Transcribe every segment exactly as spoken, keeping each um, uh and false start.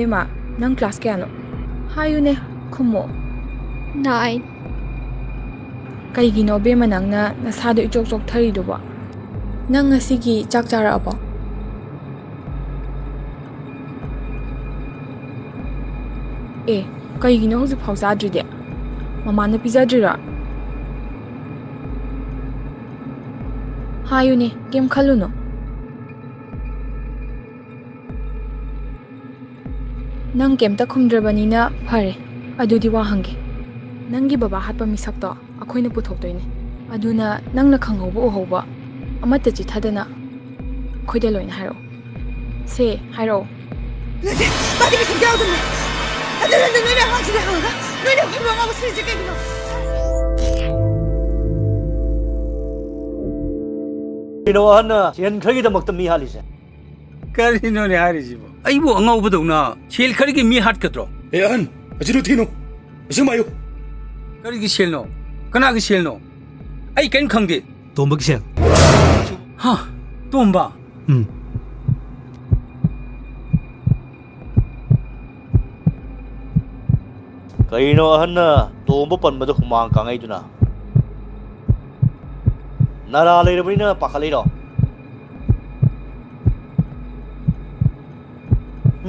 ꯏꯃꯥ, ꯅꯪ ꯀ꯭ꯂꯥꯁ ꯀꯌꯥꯅꯣ? ꯍꯥꯏꯌꯨꯅꯦ, ꯈꯨꯝꯃꯣ꯫ ꯅꯥꯏꯟ꯫ ꯀꯩꯒꯤꯅꯣ ꯕꯦꯝꯃ ꯅꯪꯅ ꯅꯁꯥꯗꯣ ꯏꯆꯣꯛ ꯆꯣꯛꯊꯔꯤꯗꯨꯕꯣ? ꯅꯪ ꯉꯁꯤꯒꯤ ꯆꯥꯛ ꯆꯥꯔꯛꯑꯕꯣ? ꯑꯦ, ꯀꯩꯒꯤꯅꯣ ꯍꯧꯖꯤꯛꯐꯥꯎ ꯆꯥꯗ꯭ꯔꯤꯗꯤ? ꯃꯃꯥꯅ ꯄꯤꯖꯗ꯭ꯔꯤꯔꯣ? ꯍꯥꯏꯌꯨꯅꯦ, ꯀꯩꯝ ꯈꯜꯂꯨꯅꯨ꯫ ꯅꯪ ꯀꯩꯝꯇ ꯈꯨꯝꯗ꯭ꯔꯕꯅꯤꯅ ꯐꯔꯦ꯫ ꯑꯗꯨꯗꯤ ꯋꯥ ꯍꯪꯒꯦ꯫ ꯅꯪꯒꯤ ꯕꯕꯥ ꯍꯥꯠꯄ ꯃꯤꯁꯛꯇꯣ ꯑꯩꯈꯣꯏꯅ ꯄꯨꯊꯣꯛꯇꯣꯏꯅꯦ꯫ ꯑꯗꯨꯅ ꯅꯪꯅ ꯈꯪꯍꯧꯕ ꯎꯍꯧꯕ ꯑꯃꯠꯇ ꯆꯤꯠꯊꯗꯅ ꯑꯩꯈꯣꯏꯗ ꯂꯣꯏꯅ ꯍꯥꯏꯔꯛꯑꯣ꯫ ꯁꯦ, ꯍꯥꯏꯔꯛꯑꯣ꯫ ꯅꯠꯇꯦ, ꯃꯥꯗꯤ ꯃꯤꯁꯛ ꯌꯥꯎꯗꯕꯅꯦ꯫ ꯍꯟꯖꯤꯟ ꯍꯟꯖꯤꯟ ꯅꯣꯏꯅ ꯑꯉꯥꯡꯁꯤꯗ ꯍꯪꯉꯒ ꯅꯣꯏꯅ ꯑꯩꯈꯣꯏꯕꯨ ꯑꯉꯥꯎꯕ ꯁꯤꯜꯂꯤꯁꯦ ꯀꯩꯒꯤꯅꯣ? ꯀꯩꯅꯣ ꯑꯍꯟꯅ ꯁꯦꯟ ꯈꯔꯒꯤꯗꯃꯛꯇ ꯃꯤ ꯍꯥꯠꯂꯤꯁꯦ? ꯀꯔꯤꯅꯣꯅꯦ ꯍꯥꯏꯔꯤꯁꯤꯕꯣ? ꯑꯩꯕꯨ ꯑꯉꯥꯎꯕꯗꯧꯅ ꯁꯦꯜ ꯈꯔꯒꯤ ꯃꯤ ꯍꯥꯠꯀꯗ꯭ꯔꯣ? ꯑꯦ ꯑꯍꯟ, ꯑꯁꯤꯗꯨ ꯊꯤꯅꯨ꯫ ꯑꯁꯦꯡꯕ ꯍꯥꯏꯌꯨ꯫ ꯀꯔꯤꯒꯤ ꯁꯦꯜꯅꯣ? ꯀꯅꯥꯒꯤ ꯁꯦꯜꯅꯣ? ꯑꯩ ꯀꯔꯤꯝ ꯈꯪꯗꯦ꯫ ꯇꯣꯝꯕꯒꯤ ꯁꯦꯜ꯫ ꯍꯥ? ꯇꯣꯝꯕ? ꯎꯝ꯫ ꯀꯩꯅꯣ ꯑꯍꯟꯅ ꯇꯣꯝꯕ ꯄꯟꯕꯗ ꯍꯨꯃꯥꯡ ꯀꯥꯡꯉꯩꯗꯨꯅ? ꯅꯔꯥ ꯂꯩꯔꯕꯅꯤꯅ ꯄꯥꯈꯠꯂꯤꯔꯣ?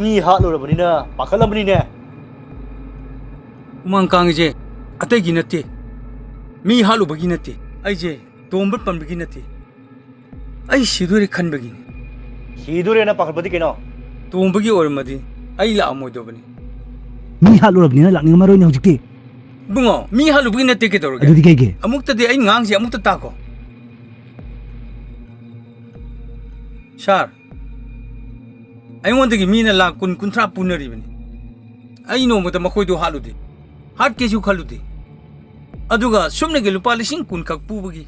ꯃꯤ ꯍꯥꯠꯂꯨꯔꯕꯅꯤꯅ ꯄꯥꯈꯠꯂꯝꯕꯅꯤꯅꯦ꯫ ꯍꯨꯃꯥꯡ ꯀꯥꯡꯉꯤꯁꯦ ꯑꯇꯩꯒꯤ ꯅꯠꯇꯦ, ꯃꯤ ꯍꯥꯠꯂꯨꯕꯒꯤ ꯅꯠꯇꯦ, ꯑꯩꯁꯦ ꯇꯣꯝꯕ ꯄꯟꯕꯒꯤ ꯅꯠꯇꯦ꯫ ꯑꯩ ꯁꯤꯗꯣꯔꯦ ꯈꯟꯕꯒꯤꯅꯤ꯫ ꯁꯤꯗꯣꯔꯦꯅ ꯄꯥꯈꯠꯄꯗꯤ ꯀꯩꯅꯣ? ꯇꯣꯝꯕꯒꯤ ꯑꯣꯏꯔꯝꯃꯗꯤ ꯑꯩ ꯂꯥꯛꯑꯝꯃꯣꯏꯗꯕꯅꯤ꯫ ꯃꯤ ꯍꯥꯠꯂꯨꯔꯕꯅꯤꯅ ꯂꯥꯛꯅꯤꯡꯉꯝꯃꯔꯣꯏꯅꯦ ꯍꯧꯖꯤꯛꯇꯤ꯫ ꯏꯕꯨꯡꯉꯣ, ꯃꯤ ꯍꯥꯠꯂꯨꯕꯒꯤ ꯅꯠꯇꯦ ꯀꯩꯗꯧꯔꯒꯦ? ꯑꯗꯨꯗꯤ ꯀꯩꯒꯤ? ꯑꯃꯨꯛꯇꯗꯤ ꯑꯩ ꯉꯥꯡꯁꯦ ꯑꯃꯨꯛꯇ ꯇꯥꯈꯣ꯫ ꯁꯥꯔ, ꯑꯩꯉꯣꯟꯗꯒꯤ ꯃꯤꯅ ꯂꯥꯛ ꯀꯨꯟ ꯀꯨꯟꯊ꯭ꯔꯥ ꯄꯨꯅꯔꯤꯕꯅꯤ꯫ ꯑꯩ ꯅꯣꯡꯃꯇ ꯃꯈꯣꯏꯗꯨ ꯍꯥꯠꯂꯨꯗꯦ, ꯍꯥꯠꯀꯦꯁꯨ ꯈꯜꯂꯨꯗꯦ꯫ ꯑꯗꯨꯒ ꯁꯨꯞꯅꯒꯤ ꯂꯨꯄꯥ ꯂꯤꯁꯤꯡ ꯀꯨꯟ ꯈꯛ ꯄꯨꯕꯒꯤ